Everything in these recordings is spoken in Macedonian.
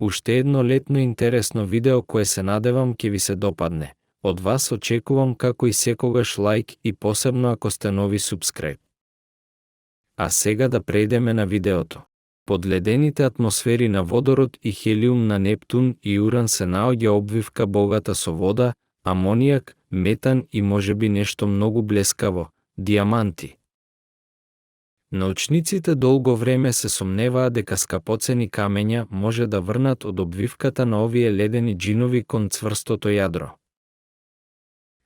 Уште едно летно интересно видео кое се надевам ќе ви се допадне. Од вас очекувам како и секогаш лайк и посебно ако сте нови субскрайб. А сега да преидеме на видеото. Под ледените атмосфери на водород и хелиум на Нептун и Уран се наоѓа обвивка богата со вода, амонијак, метан и можеби нешто многу блескаво – диаманти. Научниците долго време се сомневаат дека скапоцени камења може да врнат од обвивката на овие ледени џинови кон цврстото јадро.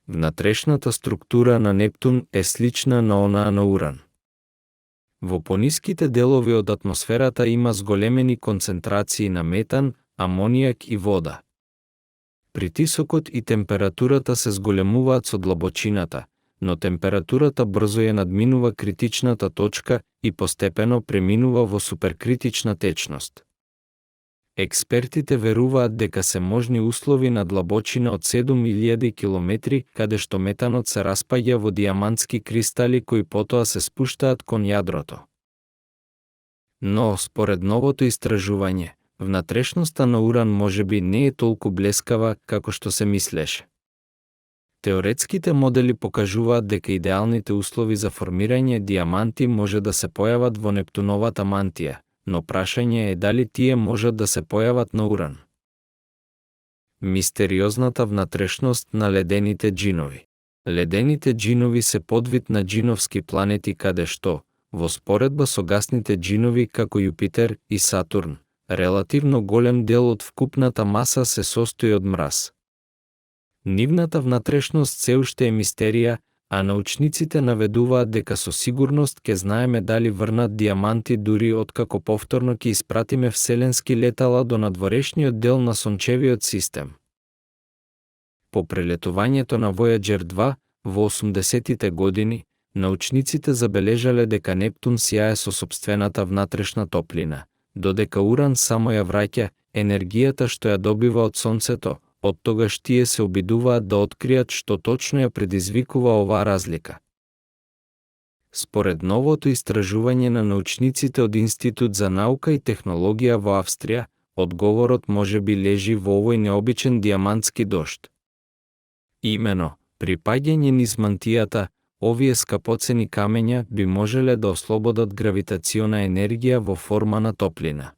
Внатрешната структура на Нептун е слична на онаа на Уран. Во пониските делови од атмосферата има зголемени концентрации на метан, амонијак и вода. Притисокот и температурата се зголемуваат со длабочината, но температурата брзо ја надминува критичната точка и постепено преминува во суперкритична течност. Експертите веруваат дека се можни услови на длабочина од 7000 км каде што метанот се распаѓа во диамантски кристали кои потоа се спуштаат кон јадрото. Но, според новото истражување, внатрешноста на Уран можеби не е толку блескава како што се мислеше. Теоретските модели покажуваат дека идеалните услови за формирање диаманти може да се појават во Нептуновата мантија, но прашање е дали тие можат да се појават на Уран. Мистериозната внатрешност на ледените џинови. Ледените џинови се подвид на џиновски планети каде што, во споредба со гасните џинови како Јупитер и Сатурн, релативно голем дел од вкупната маса се состои од мраз. Нивната внатрешност се уште е мистерија, а научниците наведуваат дека со сигурност ќе знаеме дали врнат диаманти дури откако повторно ќе испратиме вселенски летала до надворешниот дел на сончевиот систем. По прелетувањето на Voyager 2 во 80-тите години, научниците забележале дека Нептун сјае со сопствената внатрешна топлина, додека Уран само ја враќа енергијата што ја добива од Сонцето. Оттогаш тие се обидуваат да откријат што точно ја предизвикува оваа разлика. Според новото истражување на научниците од Институт за наука и технологија во Австрија, одговорот можеби лежи во овој необичен диамантски дожд. Имено, при паѓање низ мантијата, овие скапоцени камења би можеле да ослободат гравитациона енергија во форма на топлина.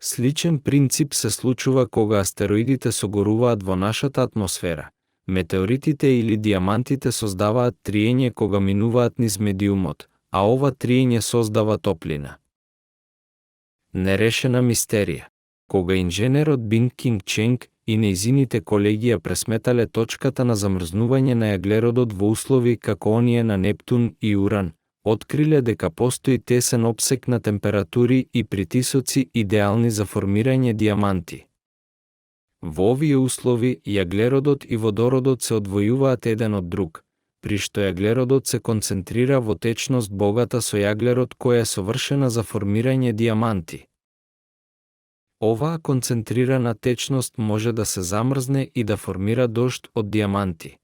Сличен принцип се случува кога астероидите согоруваат во нашата атмосфера. Метеоритите или диамантите создаваат триење кога минуваат низ медиумот, а ова триење создава топлина. Нерешена мистерија. Кога инженерот Бин-Кинг Ченг и нејзините колеги ја пресметале точката на замрзнување на јаглеродот во услови како оние на Нептун и Уран, откриле дека постои тесен опсек на температури и притисоци идеални за формирање диаманти. Во овие услови јаглеродот и водородот се одвојуваат еден од друг, при што јаглеродот се концентрира во течност богата со јаглерод која е совршена за формирање диаманти. Оваа концентрирана течност може да се замрзне и да формира дожд од диаманти.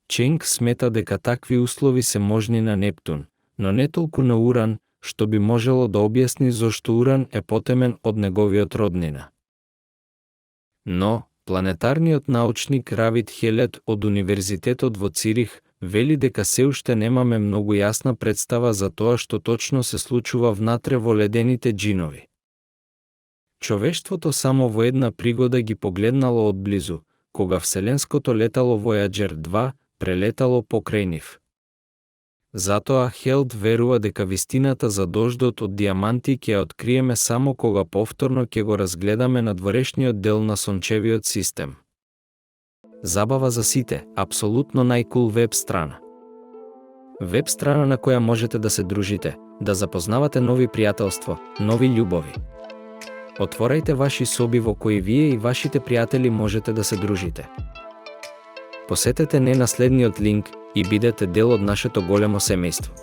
Ченг смета дека такви услови се можни на Нептун, но не толку на Уран, што би можело да објасни зошто Уран е потемен од неговиот роднина. Но, планетарниот научник Равид Хелет од Универзитетот во Цирих вели дека се уште немаме многу јасна представа за тоа што точно се случува внатре во ледените џинови. Човештвото само во една пригода ги погледнало одблизу, кога вселенското летало Voyager 2 прелетало покрај нив. Затоа Хелт верува дека вистината за дождот од диаманти ќе ја откриеме само кога повторно ќе го разгледаме надворешниот дел на сончевиот систем. Забава за сите, апсолутно најкул веб страна. Веб страна на која можете да се дружите, да запознавате нови пријателство, нови љубови. Отворајте ваши соби во кои вие и вашите пријатели можете да се дружите. Посетете не на следниот линк и бидете дел од нашето големо семејство.